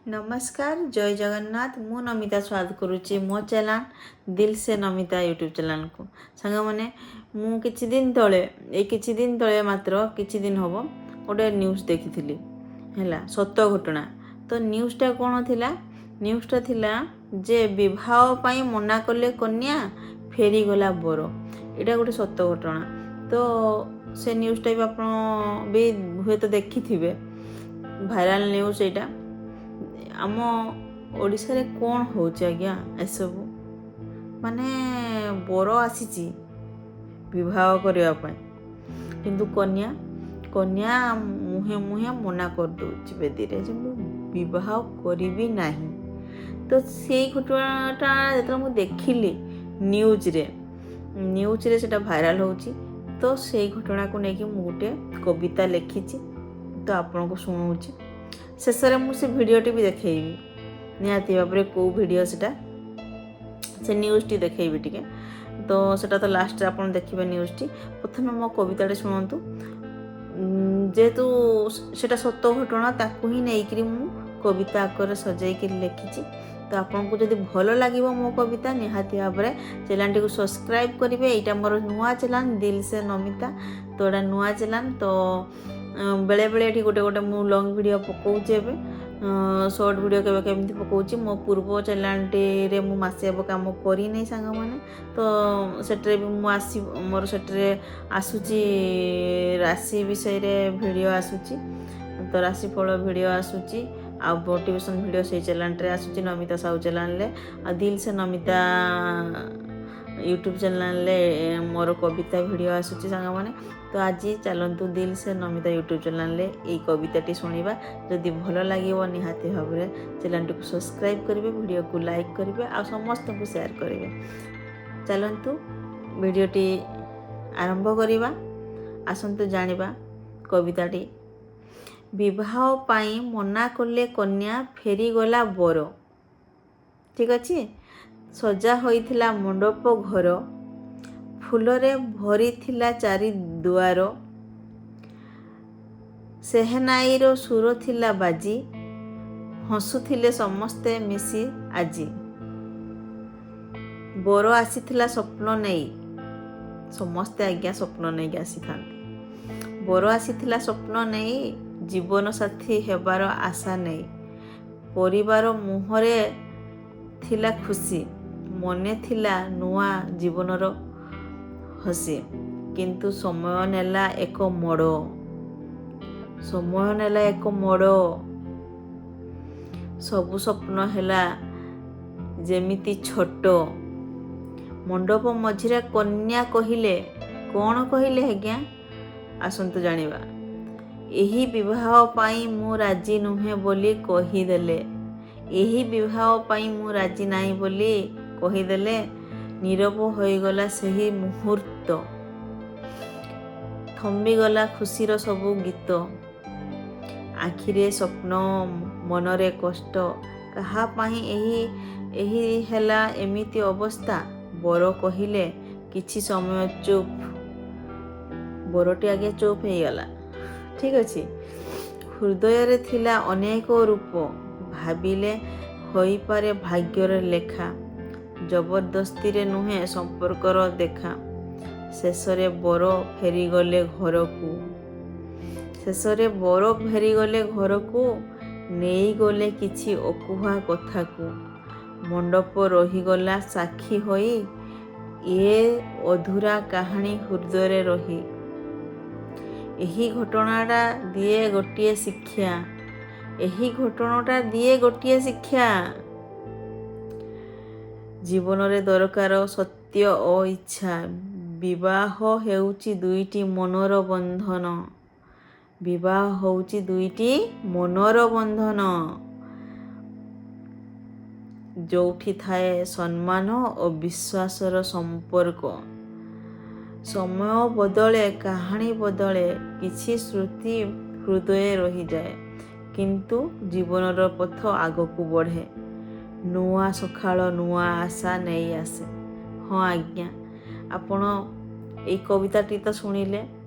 ନମସ୍କାର, ଜୟ ଜଗନ୍ନାଥ। ମୁଁ ନମିତା ସ୍ୱାଗତ କରୁଛି ମୋ ଚ୍ୟାନେଲ୍ ଦିଲ୍ ସେ ନମିତା ୟୁଟ୍ୟୁବ୍ ଚ୍ୟାନେଲ୍କୁ। ସାଙ୍ଗମାନେ, ମୁଁ କିଛି ଦିନ ତଳେ, ଏଇ କିଛି ଦିନ ତଳେ, ମାତ୍ର କିଛି ଦିନ ହେବ, ଗୋଟେ ନ୍ୟୁଜ୍ ଦେଖିଥିଲି। ହେଲା ସତ ଘଟଣା। ତ ନ୍ୟୁଜ୍ଟା କ'ଣ ଥିଲା? ନ୍ୟୁଜ୍ଟା ଥିଲା ଯେ ବିବାହ ପାଇଁ ମନା କଲେ କନ୍ୟା, ଫେରିଗଲା ବର। ଏଇଟା ଗୋଟେ ସତ ଘଟଣା। ତ ସେ ନ୍ୟୁଜ୍ଟା ବି ଆପଣ ବି ହୁଏତ ଦେଖିଥିବେ, ଭାଇରାଲ୍ ନ୍ୟୁଜ୍ ଏଇଟା। ଆମ ଓଡ଼ିଶାରେ କ'ଣ ହେଉଛି ଆଜ୍ଞା ଏସବୁ? ମାନେ ବର ଆସିଛି ବିବାହ କରିବା ପାଇଁ, କିନ୍ତୁ କନ୍ୟା ମୁହେଁ ମୁହେଁ ମନା କରିଦେଉଛି ବେଦୀରେ ଯେ ମୁଁ ବିବାହ କରିବି ନାହିଁ। ତ ସେଇ ଘଟଣାଟା ଯେତେବେଳେ ମୁଁ ଦେଖିଲି ନ୍ୟୁଜ୍ରେ ସେଇଟା ଭାଇରାଲ୍ ହେଉଛି, ତ ସେଇ ଘଟଣାକୁ ନେଇକି ମୁଁ ଗୋଟେ କବିତା ଲେଖିଛି। ତ ଆପଣଙ୍କୁ ଶୁଣଉଛି। ଶେଷରେ ମୁଁ ସେ ଭିଡ଼ିଓଟି ବି ଦେଖେଇବି ନିହାତି ଭାବରେ, କେଉଁ ଭିଡ଼ିଓ ସେଟା, ସେ ନ୍ୟୁଜ୍ଟି ଦେଖେଇବି ଟିକେ। ତ ସେଟା ତ ଲାଷ୍ଟରେ ଆପଣ ଦେଖିବେ ନ୍ୟୁଜ୍ଟି। ପ୍ରଥମେ ମୋ କବିତାଟି ଶୁଣନ୍ତୁ। ଯେହେତୁ ସେଟା ସତ ଘଟଣା, ତାକୁ ହିଁ ନେଇକରି ମୁଁ କବିତା ଆକାରରେ ସଜେଇକିରି ଲେଖିଛି। ତ ଆପଣଙ୍କୁ ଯଦି ଭଲ ଲାଗିବ ମୋ କବିତା, ନିହାତି ଭାବରେ ଚ୍ୟାନେଲ୍ଟିକୁ ସବସ୍କ୍ରାଇବ୍ କରିବେ। ଏଇଟା ମୋର ନୂଆ ଚ୍ୟାନେଲ୍ ଦିଲ୍ ସେ ନମିତା। ତ ଏଇଟା ନୂଆ ଚ୍ୟାନେଲ୍। ତ ବେଳେବେଳେ ଏଠି ଗୋଟେ ଗୋଟେ ମୁଁ ଲଙ୍ଗ୍ ଭିଡ଼ିଓ ପକାଉଛି, ଏବେ ସର୍ଟ ଭିଡ଼ିଓ କେବେ କେମିତି ପକାଉଛି। ମୋ ପୂର୍ବ ଚ୍ୟାନେଲ୍ଟିରେ ମୁଁ ମାସେ ହେବ କାମ କରିନି ସାଙ୍ଗମାନେ। ତ ସେଠାରେ ବି ମୁଁ ଆସି ମୋର ସେଠାରେ ଆସୁଛି, ରାଶି ବିଷୟରେ ଭିଡ଼ିଓ ଆସୁଛି, ତ ରାଶିଫଳ ଭିଡ଼ିଓ ଆସୁଛି ଆଉ ମୋଟିଭେସନ୍ ଭିଡ଼ିଓ ସେଇ ଚ୍ୟାନେଲ୍ରେ ଆସୁଛି, ନମିତା ସାହୁ ଚ୍ୟାନେଲ୍ରେ। ଆଉ ଦିଲ୍ ସେ ନମିତା ୟୁଟ୍ୟୁବ୍ ଚ୍ୟାନେଲ୍ରେ ମୋର କବିତା ଭିଡ଼ିଓ ଆସୁଛି ସାଙ୍ଗମାନେ। ତ ଆଜି ଚାଲନ୍ତୁ ଦିଲ୍ ସେ ନମିତା ୟୁଟ୍ୟୁବ୍ ଚ୍ୟାନେଲ୍ରେ ଏଇ କବିତାଟି ଶୁଣିବା। ଯଦି ଭଲ ଲାଗିବ, ନିହାତି ଭାବରେ ଚ୍ୟାନେଲ୍ଟିକୁ ସବସ୍କ୍ରାଇବ୍ କରିବେ, ଭିଡ଼ିଓକୁ ଲାଇକ୍ କରିବେ ଆଉ ସମସ୍ତଙ୍କୁ ସେୟାର କରିବେ। ଚାଲନ୍ତୁ ଭିଡ଼ିଓଟି ଆରମ୍ଭ କରିବା। ଆସନ୍ତୁ ଜାଣିବା କବିତାଟି। ବିବାହ ପାଇଁ ମନା କଲେ କନ୍ୟା, ଫେରିଗଲା ବର। ଠିକ୍ ଅଛି। ସଜା ହୋଇଥିଲା ମଣ୍ଡପ ଘର, ଫୁଲରେ ଭରିଥିଲା ଚାରି ଦୁଆର। ସେହେନାଇର ସୁର ଥିଲା ବାଜି, ହସୁଥିଲେ ସମସ୍ତେ ମିଶି ଆଜି। ବର ଆସିଥିଲା ସ୍ୱପ୍ନ ନେଇ। ସମସ୍ତେ ଆଜ୍ଞା ସ୍ୱପ୍ନ ନେଇକି ଆସିଥାନ୍ତି। ବର ଆସିଥିଲା ସ୍ୱପ୍ନ ନେଇ, ଜୀବନ ସାଥୀ ହେବାର ଆଶା ନେଇ। ପରିବାର ମୁହଁରେ ଥିଲା ଖୁସି, ମନେ ଥିଲା ନୂଆ ଜୀବନର ହସି। କିନ୍ତୁ ସମୟ ନେଲା ଏକ ମୋଡ଼, ସମୟ ନେଲା ଏକ ମୋଡ଼। ସବୁ ସ୍ୱପ୍ନ ହେଲା ଯେମିତି ଛୋଟ। ମଣ୍ଡପ ମଝିରେ କନ୍ୟା କହିଲେ, କ'ଣ କହିଲେ ଆଜ୍ଞା? ଆସନ୍ତୁ ଜାଣିବା। ଏହି ବିବାହ ପାଇଁ ମୁଁ ରାଜି ନୁହେଁ ବୋଲି କହିଦେଲେ। ଏହି ବିବାହ ପାଇଁ ମୁଁ ରାଜି ନାହିଁ ବୋଲି କହିଦେଲେ। ନୀରବ ହୋଇଗଲା ସେହି ମୁହୂର୍ତ୍ତ, ଥମିଗଲା ଖୁସିର ସବୁ ଗୀତ। ଆଖିରେ ସ୍ୱପ୍ନ, ମନରେ କଷ୍ଟ। କାହା ପାଇଁ ଏହି ହେଲା ଏମିତି ଅବସ୍ଥା? ବର କହିଲେ, କିଛି ସମୟ ଚୁପ୍। ବରଟି ଆଜ୍ଞା ଚୁପ୍ ହେଇଗଲା। ଠିକ୍ ଅଛି। ହୃଦୟରେ ଥିଲା ଅନେକ ରୂପ, ଭାବିଲେ ହୋଇପାରେ ଭାଗ୍ୟରେ ଲେଖା। ଜବରଦସ୍ତିରେ ନୁହେଁ ସମ୍ପର୍କର ଦେଖା। ଶେଷରେ ବର ଫେରିଗଲେ ଘରକୁ, ଶେଷରେ ବର ଫେରିଗଲେ ଘରକୁ, ନେଇଗଲେ କିଛି ଅକୁହା କଥାକୁ। ମଣ୍ଡପ ରହିଗଲା ସାକ୍ଷୀ ହୋଇ, ଏ ଅଧୁରା କାହାଣୀ ହୃଦୟରେ ରହି। ଏହି ଘଟଣାଟା ଦିଏ ଗୋଟିଏ ଶିକ୍ଷା, ଏହି ଘଟଣାଟା ଦିଏ ଗୋଟିଏ ଶିକ୍ଷା। ଜୀବନରେ ଦରକାର ସତ୍ୟ ଓ ଇଚ୍ଛା। ବିବାହ ହେଉଛି ଦୁଇଟି ମନର ବନ୍ଧନ, ବିବାହ ହେଉଛି ଦୁଇଟି ମନର ବନ୍ଧନ, ଯୋଉଠି ଥାଏ ସମ୍ମାନ ଓ ବିଶ୍ୱାସର ସମ୍ପର୍କ। ସମୟ ବଦଳେ, କାହାଣୀ ବଦଳେ, କିଛି ସ୍ମୃତି ହୃଦୟରେ ରହିଯାଏ, କିନ୍ତୁ ଜୀବନର ପଥ ଆଗକୁ ବଢ଼େ। ନୂଆ ସକାଳ ନୂଆ ଆଶା ନେଇ ଆସେ। ହଁ ଆଜ୍ଞା, ଆପଣ ଏଇ କବିତାଟି ତ ଶୁଣିଲେ,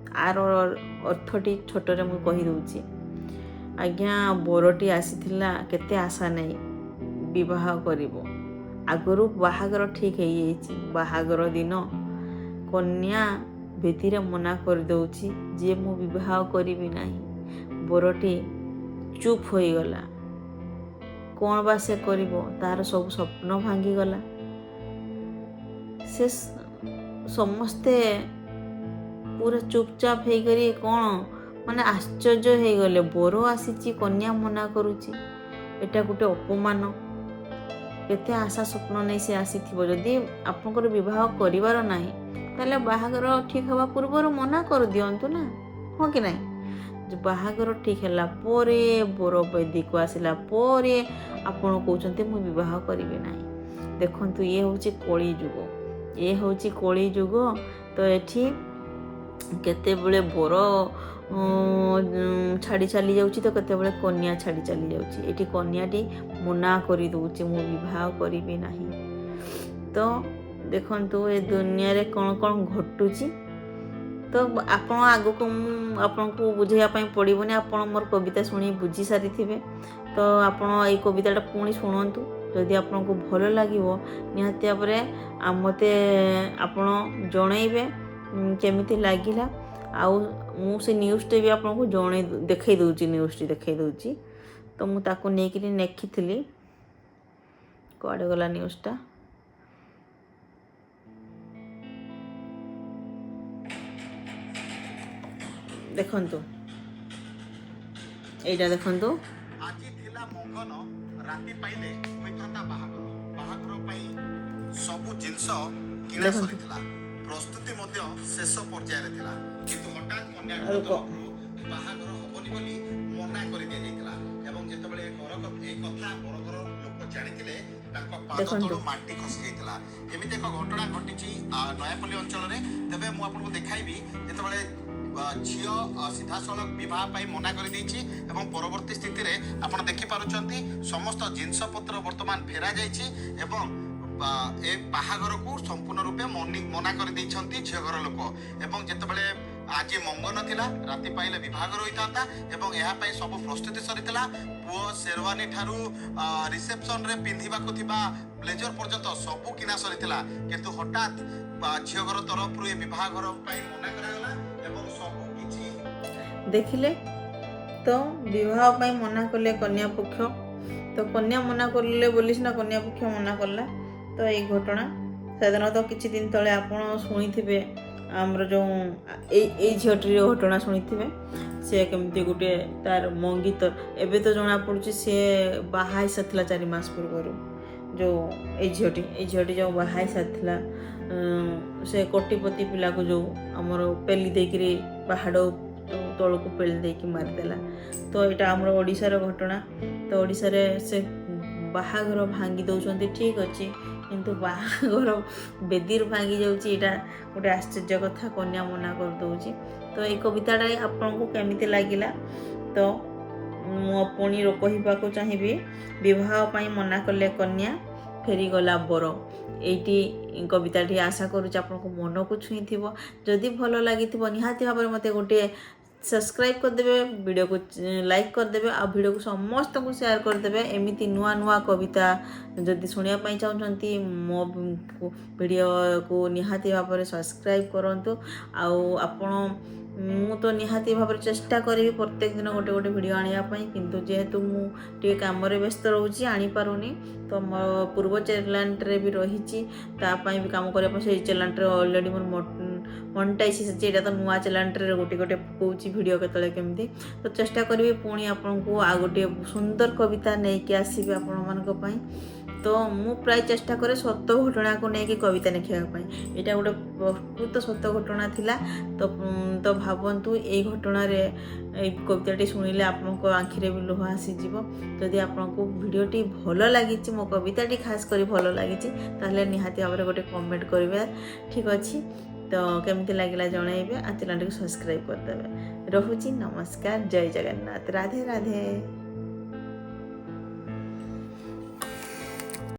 ଆର ଅର୍ଥଟି ଛୋଟରେ ମୁଁ କହିଦେଉଛି। ଆଜ୍ଞା, ବରଟି ଆସିଥିଲା କେତେ ଆଶା ନେଇ ବିବାହ କରିବ। ଆଗରୁ ବାହାଘର ଠିକ୍ ହେଇଯାଇଛି। ବାହାଘର ଦିନ କନ୍ୟା ବେଦୀରେ ମନା କରିଦେଉଛି ଯେ ମୁଁ ବିବାହ କରିବି ନାହିଁ। ବରଟି ଚୁପ୍ ହୋଇଗଲା। କ'ଣ ବା ସେ କରିବ? ତାର ସବୁ ସ୍ୱପ୍ନ ଭାଙ୍ଗିଗଲା। ସେ ସମସ୍ତେ ପୁରା ଚୁପଚାପ ହେଇକରି କ'ଣ ମାନେ ଆଶ୍ଚର୍ଯ୍ୟ ହେଇଗଲେ। ବର ଆସିଛି, କନ୍ୟା ମନା କରୁଛି, ଏଇଟା ଗୋଟେ ଅପମାନ। କେତେ ଆଶା ସ୍ୱପ୍ନ ନେଇ ସେ ଆସିଥିବ। ଯଦି ଆପଣଙ୍କର ବିବାହ କରିବାର ନାହିଁ, ତାହେଲେ ବାହାଘର ଠିକ୍ ହେବା ପୂର୍ବରୁ ମନା କରିଦିଅନ୍ତୁ ନା, ହଁ କି ନାହିଁ? ବାହାଘର ଠିକ୍ ହେଲା ପରେ, ବର ବେଦୀକୁ ଆସିଲା ପରେ ଆପଣ କହୁଛନ୍ତି ମୁଁ ବିବାହ କରିବି ନାହିଁ। ଦେଖନ୍ତୁ, ଇଏ ହେଉଛି କଳି ଯୁଗ, ଇଏ ହେଉଛି କଳି ଯୁଗ। ତ ଏଠି କେତେବେଳେ ବର ଛାଡ଼ି ଚାଲି ଯାଉଛି ତ କେତେବେଳେ କନ୍ୟା ଛାଡ଼ି ଚାଲି ଯାଉଛି। ଏଠି କନ୍ୟାଟି ମନା କରିଦେଉଛି ମୁଁ ବିବାହ କରିବି ନାହିଁ। ତ ଦେଖନ୍ତୁ, ଏ ଦୁନିଆରେ କ'ଣ କ'ଣ ଘଟୁଛି। ତ ଆପଣ ଆଗକୁ ମୁଁ ଆପଣଙ୍କୁ ବୁଝେଇବା ପାଇଁ ପଡ଼ିବନି, ଆପଣ ମୋର କବିତା ଶୁଣି ବୁଝି ସାରିଥିବେ। ତ ଆପଣ ଏଇ କବିତାଟା ପୁଣି ଶୁଣନ୍ତୁ। ଯଦି ଆପଣଙ୍କୁ ଭଲ ଲାଗିବ, ନିହାତି ଭାବରେ ମୋତେ ଆପଣ ଜଣେଇବେ କେମିତି ଲାଗିଲା। ଆଉ ମୁଁ ସେ ନ୍ୟୁଜ୍ଟି ବି ଆପଣଙ୍କୁ ଜଣେଇ ଦେଖେଇ ଦେଉଛି, ନ୍ୟୁଜ୍ଟି ଦେଖେଇ ଦେଉଛି। ତ ମୁଁ ତାକୁ ନେଇକିରି ଲେଖିଥିଲି। କୁଆଡ଼େ ଗଲା ନ୍ୟୁଜ୍ଟା? ଦେଖନ୍ତୁ, ଏଇଟା ଦେଖନ୍ତୁ। ଆଜି ଥିଲା ମଙ୍ଗନ, ରାତି ପାଇଲେ ହୋଇଥାନ୍ତା ବାହାଘର। ବାହାଘର ପାଇଁ ସବୁ ଜିନିଷ କିଣା ଦେଖନ୍ତୁ। ସରିଥିଲା, ପ୍ରସ୍ତୁତି ମଧ୍ୟ ଶେଷ ପର୍ଯ୍ୟାୟରେ ଥିଲା। କିନ୍ତୁ ହଠାତ୍ କନ୍ୟା ଘର ରୁକ। ତରଫରୁ ବାହାଘର ହବନି ବୋଲି ମନା କରିଦିଆଯାଇଥିଲା ଏବଂ ଯେତେବେଳେ ଏ କଥା ବରଘର ଲୋକ ଜାଣିଥିଲେ, ତାଙ୍କ ପାଦ ଦେଖନ୍ତୁ। ତଳୁ ମାଟି ଖସି ଯାଇଥିଲା। ଏମିତି ଏକ ଘଟଣା ଘଟିଛି ନୟାପଲ୍ଲୀ ଅଞ୍ଚଳରେ। ତେବେ ମୁଁ ଆପଣଙ୍କୁ ଦେଖାଇବି ଯେତେବେଳେ ଝିଅ ସିଧାସଳଖ ବିବାହ ପାଇଁ ମନା କରିଦେଇଛି ଏବଂ ପରବର୍ତ୍ତୀ ସ୍ଥିତିରେ ଆପଣ ଦେଖିପାରୁଛନ୍ତି ସମସ୍ତ ଜିନିଷପତ୍ର ବର୍ତ୍ତମାନ ଫେରା ଯାଇଛି ଏବଂ ଏ ବାହାଘରକୁ ସମ୍ପୂର୍ଣ୍ଣ ରୂପେ ମନା କରିଦେଇଛନ୍ତି ଝିଅ ଘର ଲୋକ। ଏବଂ ଯେତେବେଳେ ଆଜି ମଙ୍ଗନ ଥିଲା, ରାତି ପାଇଲେ ବିବାହଘର ହୋଇଥାନ୍ତା ଏବଂ ଏହା ପାଇଁ ସବୁ ପ୍ରସ୍ତୁତି ସରିଥିଲା। ପୁଅ ଶେରୱାନୀ ଠାରୁ ରିସେପସନରେ ପିନ୍ଧିବାକୁ ଥିବା ବ୍ଲେଜର ପର୍ଯ୍ୟନ୍ତ ସବୁ କିଣା ସରିଥିଲା। କିନ୍ତୁ ହଠାତ୍ ଝିଅ ଘର ତରଫରୁ ଏ ବିବାହଘର ପାଇଁ ମନା କରାଗଲା ଏବଂ ସବୁ କିଛି ଦେଖିଲେ ତ, ବିବାହ ପାଇଁ ମନା କଲେ କନ୍ୟା ପକ୍ଷ। ତ କନ୍ୟା ମନା କଲେ ବୋଲି ସିନା କନ୍ୟା ପକ୍ଷ ମନା କଲା। ତ ଏଇ ଘଟଣା ସେଦିନ ତ କିଛି ଦିନ ତଳେ ଆପଣ ଶୁଣିଥିବେ, ଆମର ଯେଉଁ ଏଇ ଝିଅଟିର ଘଟଣା ଶୁଣିଥିବେ। ସେ କେମିତି ଗୋଟେ ତାର ମଙ୍ଗିତ, ଏବେ ତ ଜଣାପଡ଼ୁଛି ସିଏ ବାହା ହେଇସାରିଥିଲା 4 ମାସ ପୂର୍ବରୁ। ଯେଉଁ ଏଇ ଝିଅଟି ଯେଉଁ ବାହା ହେଇସାରିଥିଲା, ସେ କୋଟିପତି ପିଲାକୁ ଯେଉଁ ଆମର ପେଲି ଦେଇକିରି ପାହାଡ଼ ତଳକୁ ପେଲି ଦେଇକି ମାରିଦେଲା। ତ ଏଇଟା ଆମର ଓଡ଼ିଶାର ଘଟଣା। ତ ଓଡ଼ିଶାରେ ସେ ବାହାଘର ଭାଙ୍ଗି ଦେଉଛନ୍ତି, ଠିକ୍ ଅଛି, କିନ୍ତୁ ବାହାଘର ବେଦୀରୁ ଭାଙ୍ଗି ଯାଉଛି, ଏଇଟା ଗୋଟେ ଆଶ୍ଚର୍ଯ୍ୟ କଥା। କନ୍ୟା ମନା କରିଦେଉଛି। ତ ଏଇ କବିତାଟା ଆପଣଙ୍କୁ କେମିତି ଲାଗିଲା? ତ ମୁଁ ପୁଣି କହିବାକୁ ଚାହିଁବି, ବିବାହ ପାଇଁ ମନା କଲେ କନ୍ୟା, ଫେରିଗଲା ବର। ଏଇଟି କବିତାଟି ଆଶା କରୁଛି ଆପଣଙ୍କୁ ମନକୁ ଛୁଇଁଥିବ। ଯଦି ଭଲ ଲାଗିଥିବ, ନିହାତି ଭାବରେ ମୋତେ ଗୋଟିଏ ସବସ୍କ୍ରାଇବ୍ କରିଦେବେ, ଭିଡ଼ିଓକୁ ଲାଇକ୍ କରିଦେବେ ଆଉ ଭିଡ଼ିଓକୁ ସମସ୍ତଙ୍କୁ ସେୟାର କରିଦେବେ। ଏମିତି ନୂଆ ନୂଆ କବିତା ଯଦି ଶୁଣିବା ପାଇଁ ଚାହୁଁଛନ୍ତି, ମୋ ଭିଡ଼ିଓକୁ ନିହାତି ଭାବରେ ସବସ୍କ୍ରାଇବ୍ କରନ୍ତୁ। ଆଉ ଆପଣ ମୁଁ ତ ନିହାତି ଭାବରେ ଚେଷ୍ଟା କରିବି ପ୍ରତ୍ୟେକ ଦିନ ଗୋଟେ ଗୋଟେ ଭିଡ଼ିଓ ଆଣିବା ପାଇଁ। କିନ୍ତୁ ଯେହେତୁ ମୁଁ ଟିକେ କାମରେ ବ୍ୟସ୍ତ ରହୁଛି, ଆଣିପାରୁନି। ତ ମୋ ପୂର୍ବ ଚ୍ୟାନେଲରେ ବି ରହିଛି, ତା ପାଇଁ ବି କାମ କରିବା ପାଇଁ। ସେଇ ଚ୍ୟାନେଲରେ ଅଲରେଡ଼ି ମୋର ମନିଟାଇଜ୍ ହେଇସାରିଛି। ଏଇଟା ତ ନୂଆ ଚ୍ୟାନେଲରେ ଗୋଟେ ଗୋଟେ ପକାଉଛି ଭିଡ଼ିଓ କେତେବେଳେ କେମିତି। ତ ଚେଷ୍ଟା କରିବି ପୁଣି ଆପଣଙ୍କୁ ଆଉ ଗୋଟିଏ ସୁନ୍ଦର କବିତା ନେଇକି ଆସିବି ଆପଣମାନଙ୍କ ପାଇଁ। ତ ମୁଁ ପ୍ରାୟ ଚେଷ୍ଟା କରେ ସତ ଘଟଣାକୁ ନେଇକି କବିତା ଲେଖିବା ପାଇଁ। ଏଇଟା ଗୋଟେ ପ୍ରକୃତ ସତ ଘଟଣା ଥିଲା। ତ ଭାବନ୍ତୁ, ଏଇ ଘଟଣାରେ ଏଇ କବିତାଟି ଶୁଣିଲେ ଆପଣଙ୍କ ଆଖିରେ ବି ଲୁହ ଆସିଯିବ। ଯଦି ଆପଣଙ୍କୁ ଭିଡ଼ିଓଟି ଭଲ ଲାଗିଛି, ମୋ କବିତାଟି ଖାସ୍ କରି ଭଲ ଲାଗିଛି, ତାହେଲେ ନିହାତି ଭାବରେ ଗୋଟେ କମେଣ୍ଟ କରିବେ। ଠିକ୍ ଅଛି, ତ କେମିତି ଲାଗିଲା ଜଣାଇବେ ଆଉ ଚ୍ୟାନେଲଟିକୁ ସବସ୍କ୍ରାଇବ୍ କରିଦେବେ। ରହୁଛି, ନମସ୍କାର, ଜୟ ଜଗନ୍ନାଥ, ରାଧେ ରାଧେ।